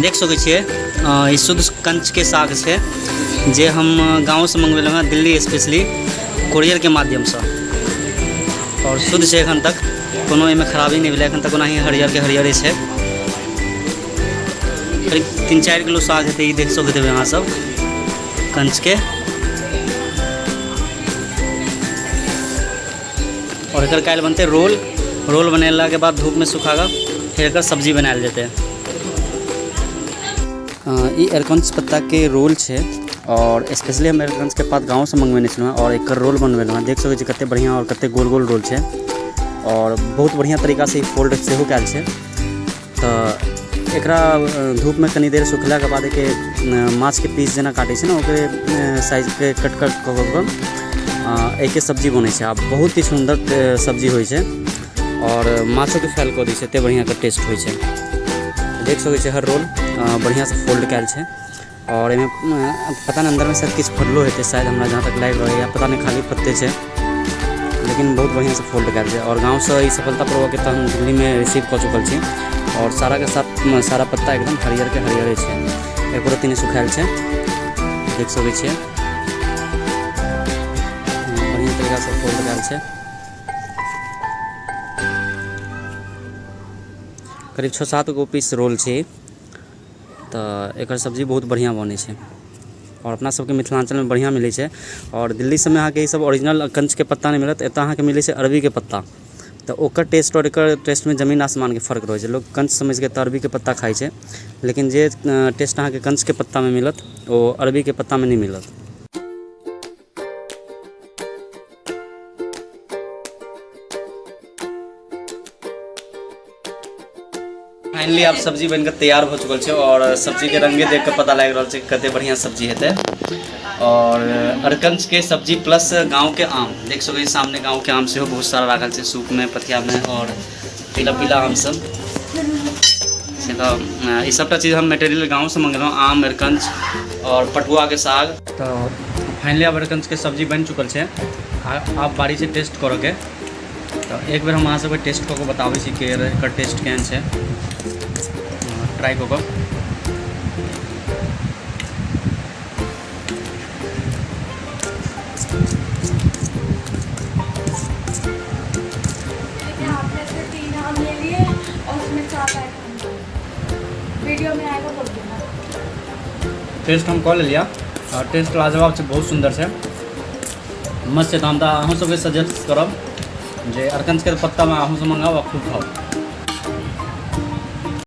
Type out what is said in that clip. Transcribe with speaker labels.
Speaker 1: देख सकै छियै, ई शुद्ध कंचके साग छै जे हम गाँवसँ मंगबेलहुँ हँ, दिल्ली स्पेशली कोरियरके माध्यमसँ। आओर शुद्ध छै, एखन तक कोनो एहिमे खराबी नहि भेलै। एखन तक ओनाही हरियरके हरियरे छै। करीब 3-4 किलो साग हेतै ई। देख सकैत हेबै अहाँ सब कंचके। आओर एकर काल्हि बनतै रोल। रोल बनेलाके बाद धूपमे सुखा कऽ फेर एकर सब्जी बनायल जेतै। ई अरकंच पत्ताके रोल छै आओर स्पेशली हम अरकंचके पात गाँवसँ मङ्गबेने छलहुँ हँ आओर एकर रोल बनबेलहुँ हँ। देख सकै छी कते बढ़िआँ आओर कते गोल गोल रोल छै आओर बहुत बढ़िआँ तरीकासँ ई फोल्ड सेहो कयल छै। तऽ एकरा धूपमे कनि देर सुखलाके बाद एहिके माछके पीस जेना काटै छै ने, ओकरे साइजके कट कट कऽ कऽ एहिके सब्जी बनै छै आ बहुत ही सुन्दर सब्जी होइ छै आओर माछोके फैल कऽ दै छै, एतेक बढ़िआँ एकर टेस्ट होइ छै। देख सकै छियै, हर रोल बढ़िआँसँ फोल्ड कयल छै आओर एहिमे पता नहि अन्दरमे शायद किछु फड़लो हेतै शायद, हमरा जहाँ तक लागि रहल या पता नहि, खाली पत्ते छै, लेकिन बहुत बढ़िआँसँ फोल्ड कयल छै। आओर गाँवसँ ई सफलतापूर्वक एतऽ हम दिल्लीमे रिसीव कऽ चुकल छी आओर साराके साथ सारा पत्ता एकदम हरियरके हरियरे छै, एको रत्ती नहि सुखायल छै। देख सकै छियै, बढ़िआँ तरीकासँ फोल्ड कयल छै। करीब 6-7 गो पीस रोल छै। तऽ एकर सब्जी बहुत बढ़िआँ बनै छै आओर अपना सबके मिथिलाञ्चलमे बढ़िआँ मिलै छै। आओर दिल्ली सबमे अहाँके ई सब ओरिजिनल कंचके पत्ता नहि मिलत। एतऽ अहाँके मिलै छै अरबीके पत्ता। तऽ ओकर टेस्ट आओर एकर टेस्टमे जमीन आसमानके फर्क रहै छै। लोक कंच समझिके एतऽ अरबीके पत्ता खाइ छै, लेकिन जे टेस्ट अहाँके कंचके पत्तामे मिलत ओ अरबीके पत्तामे नहि मिलत। फाइनली आब सब्जी बनिके तैयार भऽ चुकल छै आओर सब्जीके रंगे देख कऽ पता लागि रहल छै कते बढ़िआँ सब्जी हेतै। आओर अरकंचके सब्जी प्लस गाँवके आम देख सकै छी, सामने गाँवके आम सेहो बहुत सारा राखल छै सूपमे, पथियामे आओर पीला पीला आम सब से। तऽ ई सबटा चीज हम मटेरियल गाँवसँ मंगेलहुँ, आम, अरकंच आओर पटुआके साग। तऽ फाइनली आब अरकंचके सब्जी बनि चुकल छै। आब बारी छै टेस्ट करऽके। तऽ एक बेर हम अहाँ सबके टेस्ट कऽ कऽ बताबै छी कि एकर टेस्ट केहन छै। ट्राई कऽ कऽ
Speaker 2: आपने से 3 आम ले लिए और उसमें 4 आइटम वीडियो में आएगा, बोल देना।
Speaker 1: टेस्ट हम कऽ लेलियै आओर टेस्ट लाजवाब छै, बहुत सुन्दर छै, मस्त छै। तऽ हम तऽ अहूँ सबके सजेस्ट करब जे अरकंचके पत्तामे अहूँ सब मंगाउ आ खूब खाउ।